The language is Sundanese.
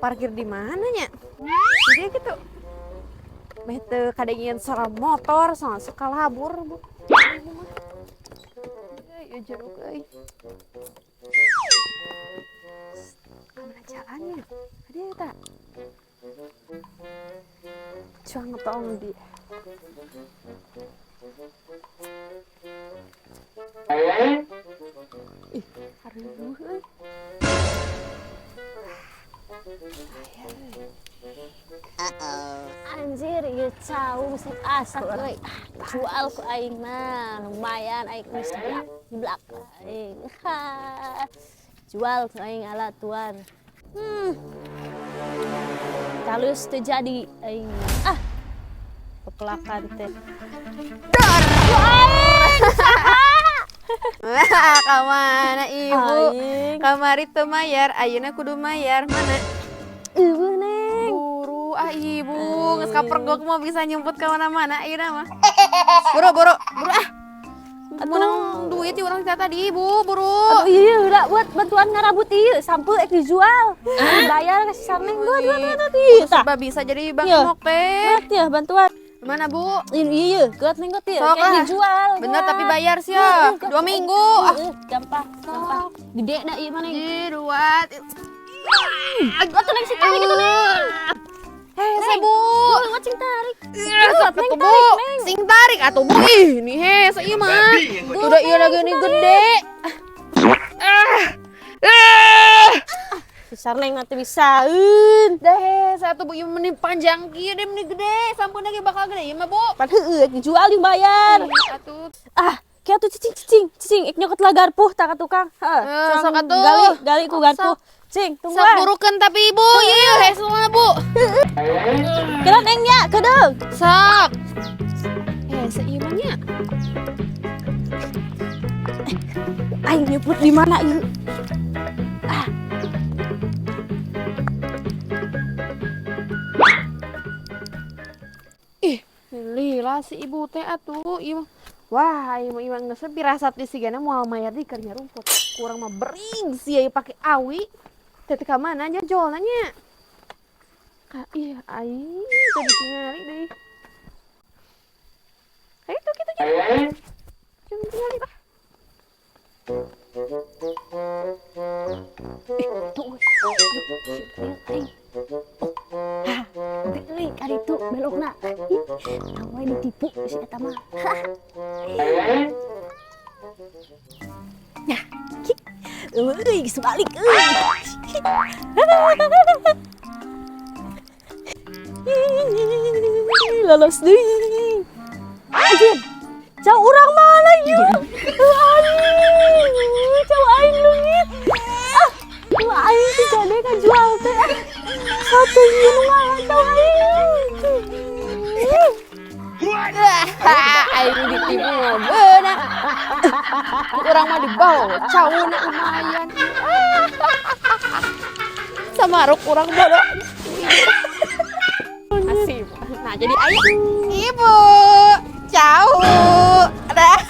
Parkir di mana nya? Jadi gitu. Meh teu kadengieun suara motor, soalnya suka labur, Bu. Ibu mah. Euy, jeruk euy. Kamana jalannya? Tadi eta. Cuang tong di. Ih, aduh euy. Anjir, ieu cau geus asak euy. Jual ku aing mah, lumayan aing geus blak aing. Jual ku aing ala tuan. Talus teu jadi aing. Ah. Pepelakan teh. Ka mana ibu? Aing. Kamari teu mayar, ayeuna kudu mayar. Mana? Eueuh, Neng. Buru ah ibu, geus kapergok mau bisa nyumput ka mana-mana ayeuna mah. Buru, buru, buru ah. Menang duit di urang tadi ibu, buru. Aduh iya udah buat bantuan ngarabut ieu sampeu ek dijual. Dibayar ka si Sarneng dua dua dua dua ieu tah. Sebab bisa jadi bang Iya. mok teh. Kuat ya bantuan. Mana Bu? Ini iya, kuat neng kuat ya. Sok Kayak lah. dijual. Bener kuat. tapi bayar sih ya. Heeh, kuat. 2 minggu. Ah, Heeh, gampang, gampang. Gede dah ieu mah neng. Ih, dua. Atuh neng si tarik itu neng. Heh, Bu. Tuh, cing tarik. Kuat Neng, atuh, Bu. tarik, Neng. Sing tarik atuh Bu. Ih, nih hese ieu mah. Udah ieu lagi nih gede. Ah. Ah. Si Sarneng mah teu bisaeun. Dah hese atuh Bu ieu meni panjang kieu deh meni gede. Sampun lagi bakal gede ieu mah Bu. Pan heueuh dijual jeung bayar. Atuh. Ah, kieu tuh cicing cicing, cicing ik nyokot lah garpuh tah ka tukang. Heeh. Eh, sok atuh. Gali, gali ku garpuh. Cing, Sok tungguan. burukeun tapi Ibu, ieu hese mah Bu. Kira neng nya, kedeung. Sok. Hese ieu mah nya. Aing nyebut di mana ieu? Ah. Ih, lila si ibu teh atuh ieu mah. Wah, ieu mah ieu mah geus pirasat di sigana moal mayar di keur nyarumput. Kurang mah bering sia ieu pake awi. Teh ka mana nya jolna nya? Ka ih aing teh ditingali deui. Ayo tuh kitu nya. Jangan tingali bah. Ih, tuh. Aduh, aing. Hah, deui ka ditu belokna. Ih, tau we ditipu si eta mah. Nyah, ki. Euy, geus balik euy. Lolos deui. Anjir. Cau urang mana ieu? Aing, cau aing leungit. Ah, aing teh jade kajual teh. Satu ieu nu ngalah cau aing. Aing ditipu mah beunang. Urang mah dibawa cauna lumayan. Samaruk urang bodoh. Asib. Nah, jadi aing ibu. Cau. Dah.